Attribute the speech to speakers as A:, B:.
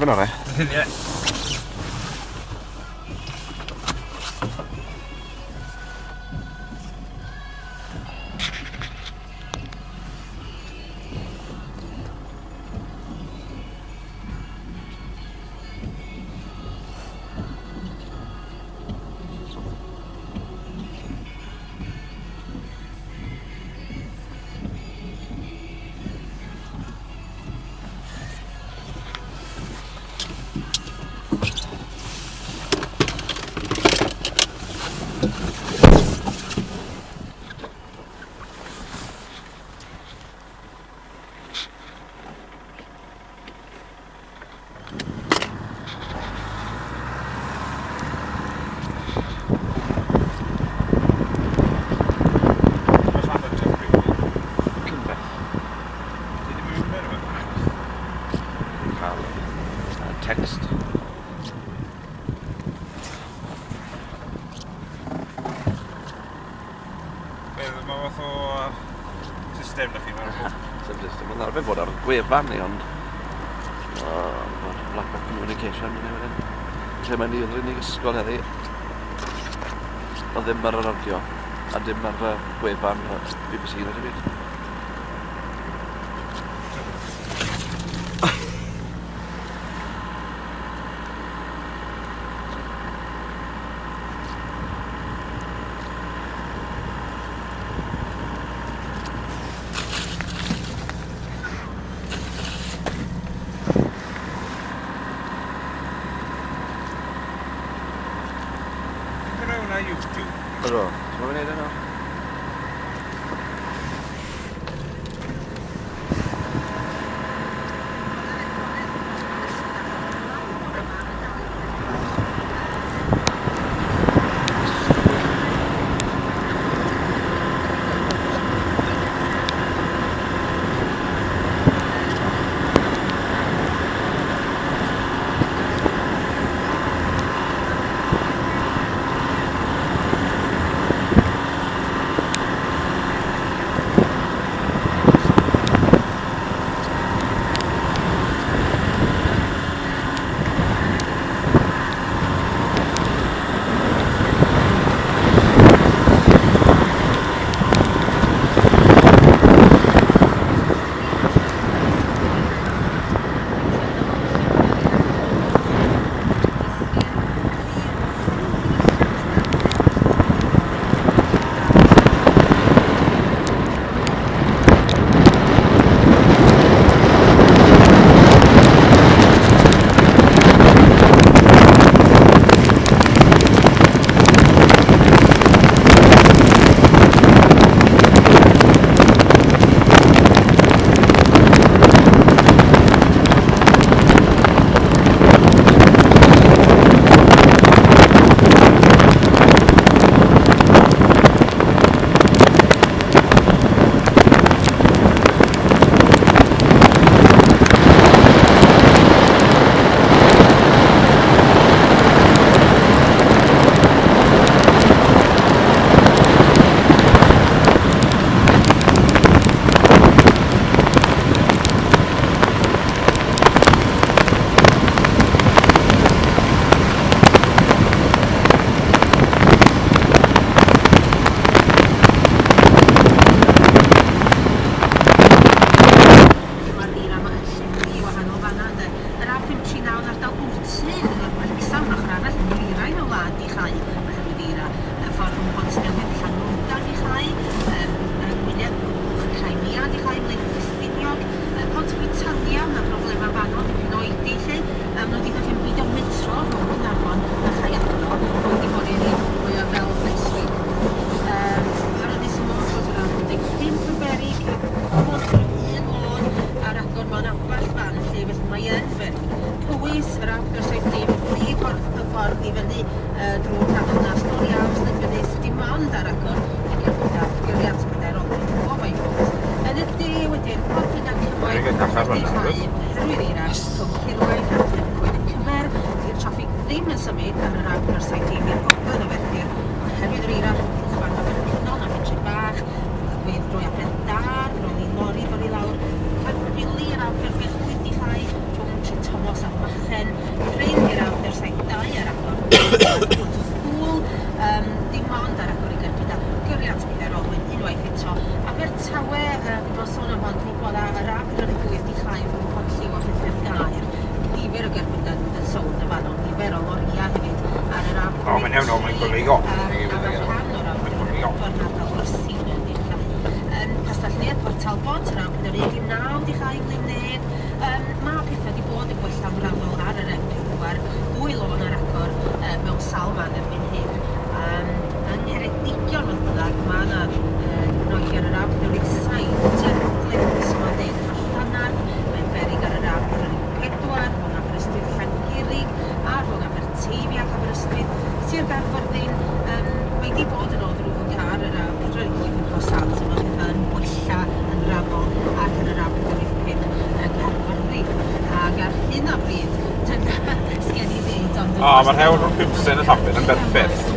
A: Gorffen ar e.
B: Ie.
A: Cael text.
B: Beth, mae fath o system da chi mewn
A: Sim system, mae'n arfer bod ar gwefan ni, ond oh, lack of communication yn ei wedyn. Lle mae'n i'r unig ysgol heddi, o ddim ar y radio, a dim ar y gwefan BBC na dim byd.
B: Ti'n hwnna YouTube?
A: Ydw. Ti'n mynd i wneud e nawr?
C: Mae'r eira 'ma yn lledu i wahanol fannau ynde. Yr A539 yn ardal Wrtyn, Wrecsam, yr ochr arall yn dwyrain y wlad 'di chau oherwydd eira. Y ffordd rhwng Bontnewydd a Llanwnda 'di chau, yym yng Ngwynedd Uwch Crimea 'di chau, Blaenau Ffestiniog, yy Pont Britannia, ma' 'na broblema fanno, dipyn o oedi 'lly. Yym nhw 'di gallu beidio mentro rhwng Caernarfon a Chaeadno, hwn 'di bod i'r un mwyaf fel next week. Yym ar Ynys Môn wrth gwrs yr A55 yn beryg, mond un lôn ar agor mewn ambell fan lle felly mae yn beryg. Powys, yr A470, prif ffordd y ffordd i fyny drwy'r Llanfanas, nôl i Aws, Llanfynydd, dim ond ar agor i gerbydau gyriant pedair olwyn o Bae Powys. Yn y de wedyn, ffordd Rhyd Cymoedd wedi chau oherwydd eira rhwng Hirwaun a Phencoed y Cymer. Dy'r traffig ddim yn symud ar yr A470 i'r gogledd o Ferthyr oherwydd yr eira rhwng Cylchfan Abercynon a Phentre Bach, Digwydd drwy Aberdâr, roedd i lori ddod i lawr Caerffili yr A468 wedi chau rhwng Trethomas a Machen.
B: O, mae'r hewl rhwng Pumsaint a Llambed yn berffeth.